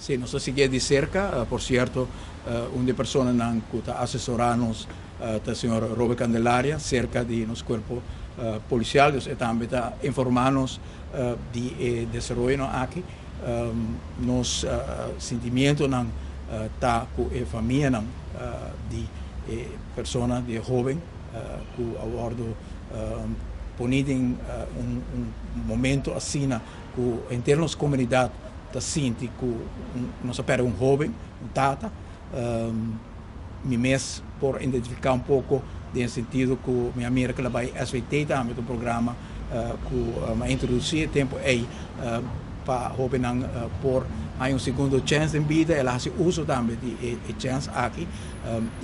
Si, nos ta sigui di cerca. Por cierto, un di e personanan cu ta asesora nos ta señor Robert Candelaria, cerca di nos cuerpo policial. Dus e tambe ta informa nos di e desaroyonan aki. Nos sentimientonan ta cu e famianan di e persona, di e hoben cu a wordo poni den un momento asina cu henter nos comunidad ta sinti cu nos a perde un hoben, un tata. Mi mes por identifica un poco den sentido cu mi a mira cu la bay SVT tambe ta un programa cu mi a introduci e tempo ey pa hobennan por haña un segundo chance den bida. El a haci uso tambe di e chance aki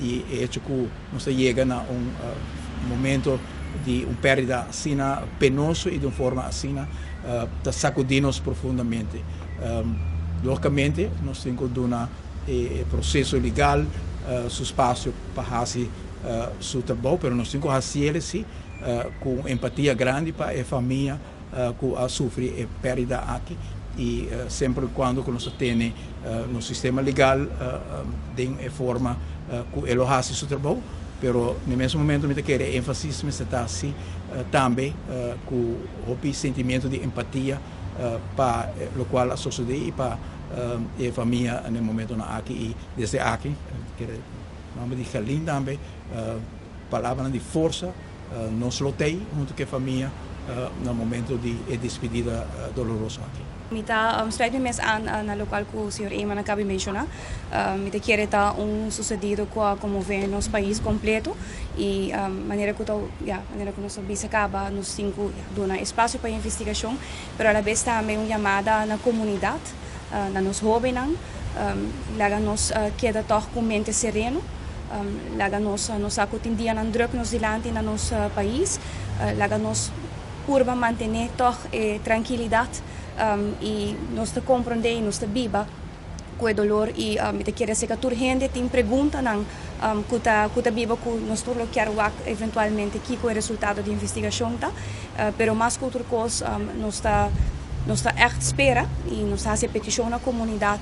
y e hecho cu nos ta yega na un momento di un perdida asina penoso y di un forma asina ta sacudi nos profundamente. Logicamente nos tin cu duna e proceso legal su spacio pa haci su trabou, pero nos tin cu haciel si cu un empatia grandi pa e famia cu a sufri e perdida aki y semper y cuando cu nos ta tene nos sistema legal den e forma cu e lo haci su trabou, pero na e mes momento mi ta kere enfasis mester ta haci tambe cu hopi sentimiento di empatia pa locual a sosode y pa e famia na e momentonan aki y desde aki kere nomber di Gerlin tambe palabranan di forsa. Nos lo t'ei hunto ku e famia na momento di e despedida doloroso aki. Mi ta sluit mi mes aan na lokual ku señor Eman a kabi menshoná. Mi ta kere ta un susedido ku a konmové nos pais kompleto i manera ku ta ya manera ku nos a bisa kaba nos tin ku duna espasio pa e investigashon pero alabes tambe un yamada na komunidat, na nos hóbennan, laga nos keda tòg ku mente sereno. Laga nos nos sa ku tin dianan drùk nos dilanti na nos pais. Laga nos purba mantené tòg e trankilidat i nos ta komprondé i nos ta biba ku e dolor i mi ta kere seka tur hende tin preguntanan ku ta ku ta biba ku nos tur lo kier wak eventualmente kiko e resultado di investigashon ta. Pero mas ku otro kos nos ta nos ta ègt spera i nos ta hasi e petishon na komunidat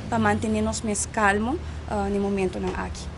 pa mantené nos mes kalmo. Na e momentonan aki.